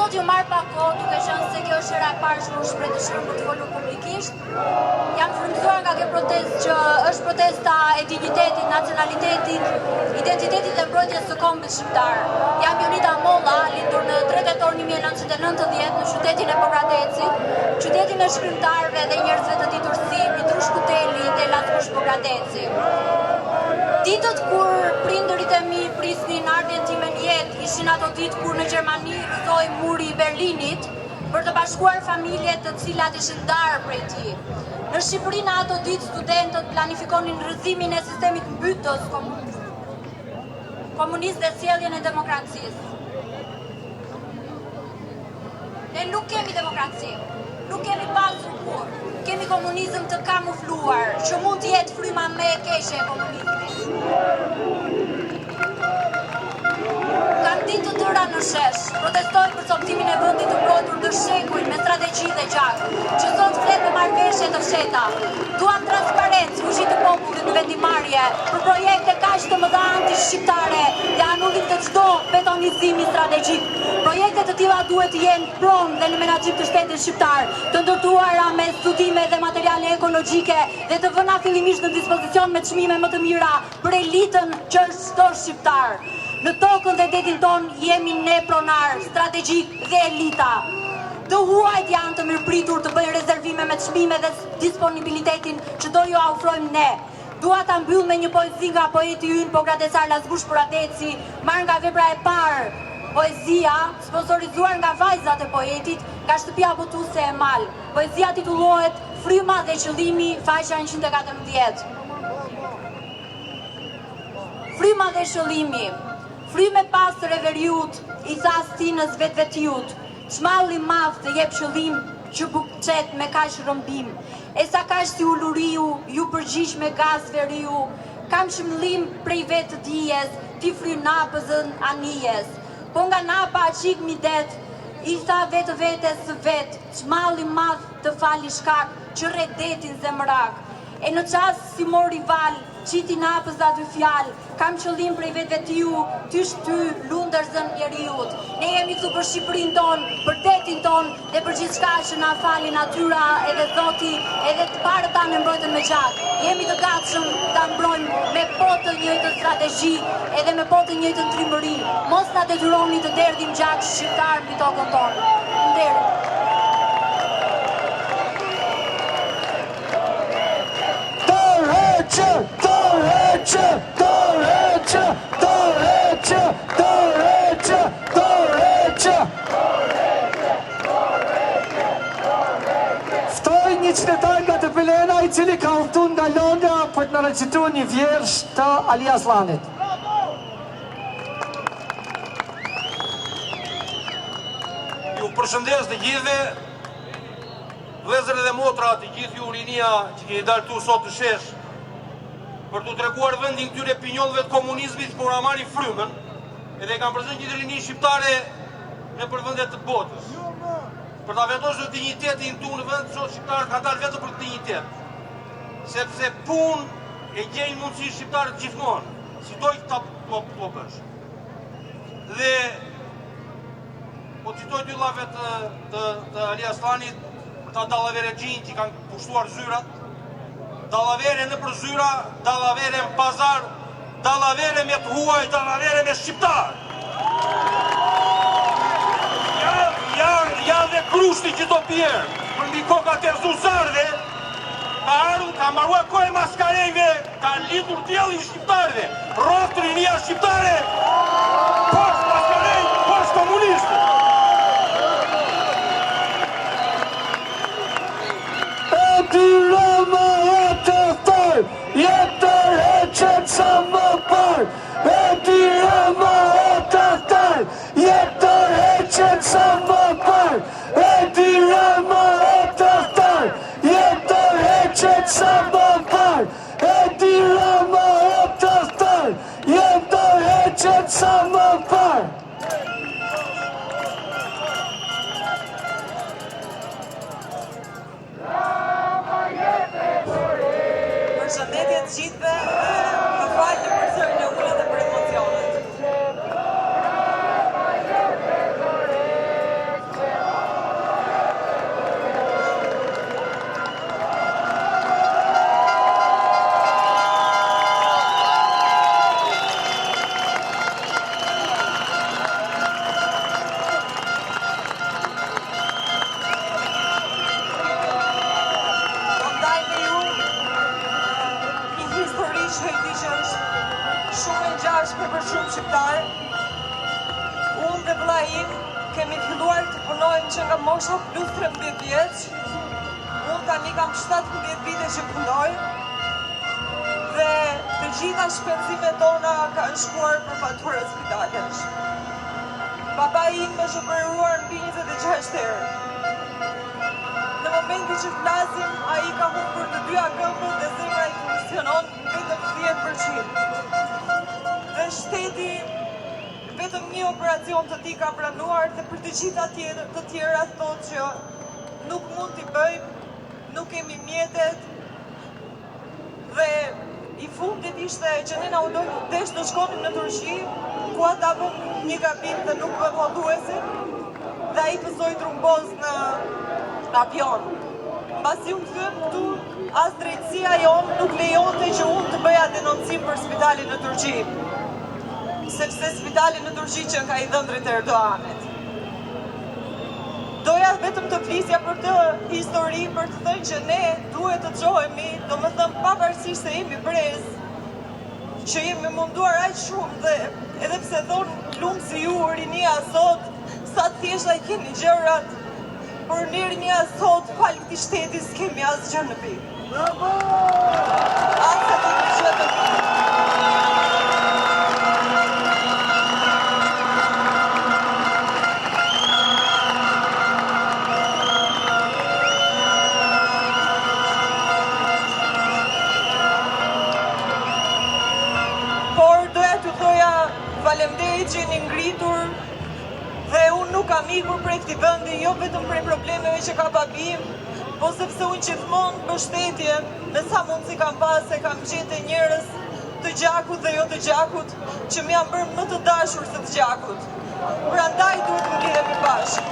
do t'ju marr pak kohë duke qenë se kjo është hera e parë që unë shpreh dëshirën për të folur publikisht. Jam frymëzuar nga kjo protestë që është protesta e dinjitetit, nacionalitetit, identitetit dhe mbrojtjes së kombit shqiptar. Jam Jonida Molla, lindur në 3 tetor 1990 në qytetin e Pogradecit, qytetin e shkrimtarëve dhe njerëzve të ditur si Mitrush Kuteli dhe Lasgush Pogradeci. Ditët kur prindërit e mi prisnin ardhjen time në jetë, ishin ato ditë kur në Gjermani rrëzohej muri i Berlinit, për të bashkuar familjet të cilat ishin ndarë prej tij. Në Shqipëri në ato ditë studentët planifikonin rrëzimin e sistemit mbytës komunist dhe sjelljen e demokracisë. Ne nuk kemi demokraci, nuk kemi pasur kurrë, kemi komunizëm të kamufluar, që mund të jetë fryma më e keqe e komunizmit. Kam ditë të tëra në shesh, protestoj për copëtimin e vendit të mbrojtur ndër shekuj me strategji dhe gjak, që sot flet me marrëveshje të fshehta. Duam transparencë, fuqi të popullit në vendimmarrje, për projekte kaq të mëdha antishqiptare dhe anulim të çdo betonizimi strategjik. Projekte të tilla duhet të jenë pronë dhe në menaxhim të shtetit shqiptar, të ndërtuara me studime dhe materiale ekologjike dhe të vëna fillimisht në dispozicion me çmime më të mira për elitën që është çdo shqiptar. Në tokën dhe detin tonë jemi ne pronarë, strategjikë dhe elita. Të huajt janë të mirëpritur të bëjnë rezervime me çmime dhe disponibilitetin që do jua ofrojmë ne. Dua ta mbyll me një poezi nga poeti ynë pogradecar Lasgush Poradeci, marrë nga vepra e parë, Poezia, sponsorizuar nga vajzat e poetit, nga shtëpia botuese Emal. Poezia titullohet Fryma dhe qëllimi, faqja 114. Fryma dhe qëllimi. Frymë e pastër e veriut, i tha stinës vetvetiut, ç'mall i madh të jep qëllim që buçet me kaq rrëmbim. E sakaq si uluriu, iu përgjigj me gaz veriu, kam qëllim prej vetëdijes, t'i fryj napëzën anijes. Po nga napa çikë det, i tha vetvetes së vet, ç'mall i madh të fali shkak, që rreh detin zemërak. E në çast si mori valë, qiti napëza dy fjalë, kam qëllim prej vetvetiu, t'i shty lundërzën njeriut. Ne jemi këtu për Shqipërinë tonë, për detin tonë dhe për gjithçka që na fali natyra edhe Zoti, edhe të parët tanë e mbrojtën me gjak. Jemi të gatshëm ta mbrojmë me po të njëjtën strategji edhe me po të njëjtën trimëri. Mos na detyroni të derdhim gjak shqiptar mbi tokën tonë. Faleminderit. Dorëheqje! Dorëheqje! Dorëheqje! Dorëheqje! Dorëheqje! Dorëheqje! Ftoj një qytetar nga Tepelena i cili ka udhëtuar nga Londra për të na recituar një vjersh të Ali Asllanit. Ju përshëndes të gjithëve. Vëllezër dhe motra, të gjithë ju rinia që keni dalë këtu sot në shesh për t'u treguar vendin këtyre pinjollëve të komunizmit që po na marrin frymën, edhe kanë përzënë gjithë rininë shqiptare nëpër vende të botës. Për ta vendosur dinjitetin këtu në vend, sot shqiptarët kanë dalë vetëm për dinjitet. Sepse punë e gjejnë mundësi shqiptarët gjithmonë, sido që ta po, po bësh. Dhe Po citoj dy llafe të, të, të Ali Asllanit për ata dallaverexhinjtë që kanë pushtuar zyrat. Dallavere nëpër zyra, dallavere në pazar, dallavere me të huaj, dallavere me shqiptar. Ja, ja, ja dhe grushti që do bjerë përmbi kokat e zuzarëve, ka ardhur, ka mbaruar koha e maskarenjve, Ka lindur dielli i shqiptarëve, rroftë rinia shqiptare, poshtë maskarenjtë, poshtë komunistët. Edi Rama je tradhtar, jep dorëheqjen sa më parë. Edi Rama je tradhtar, jep dorëheqjen sa më parë. Edi Rama je tradhtar, Jep dorëheqjen sa më parë Edi Rama o tradhtar Jep dorëheqjen sa më parë Përshëndetje të gjithëve dhe më falni për zërin e ulët dhe për emocionet. shqiptar. Unë dhe vëllai im kemi filluar të punojmë që nga mosha plus 13 vjeç. Unë tani kam 17 vite që punoj dhe të gjitha shpenzimet tona kanë shkuar për fatura spitalesh. Babai im është operuar mbi 26 herë. Në momentin që flasim, ai ka humbur të dyja këmbët dhe zemra i funksionon vetëm 10%. Dhe shteti vetëm një operacion të tij ka pranuar dhe për të gjitha tjetër, të tjera thotë që nuk mund t'i bëjmë, nuk kemi mjetet dhe i fundit ishte që ne na u desh të shkonim në Turqi, ku ata bënë një gabim dhe nuk bënë holluesin dhe ai pësoi trombozë në avion. Pasi u kthyem këtu, as drejtësia jonë nuk lejonte që unë të bëja denoncim për spitalin në Turqi, sepse spitali në Turqi qenka i dhëndrit të Erdoganit. Doja vetëm të flisja për këtë histori, për të thënë që ne duhet të çohemi, domethënë pavarësisht se jemi brez, që jemi munduar aq shumë dhe edhe pse thonë lumë si ju rinia sot, sa të thjeshta i keni gjërat, por ne rinia sot falë këtij shteti s'kemi asgjë në vit. Bravo! As atë një gjë të vit. Por doja t'ju thoja faleminderit që jeni ngritur dhe unë nuk kam ikur prej këtij vendi, jo vetëm prej problemeve që ka babi im, po sepse unë gjithmonë mbështetjen me sa mundësi kam pas e kam gjetë te njerëz të gjakut dhe jo të gjakut, që më janë bërë më të dashur se të gjakut. Prandaj duhet të mblidhemi bashkë.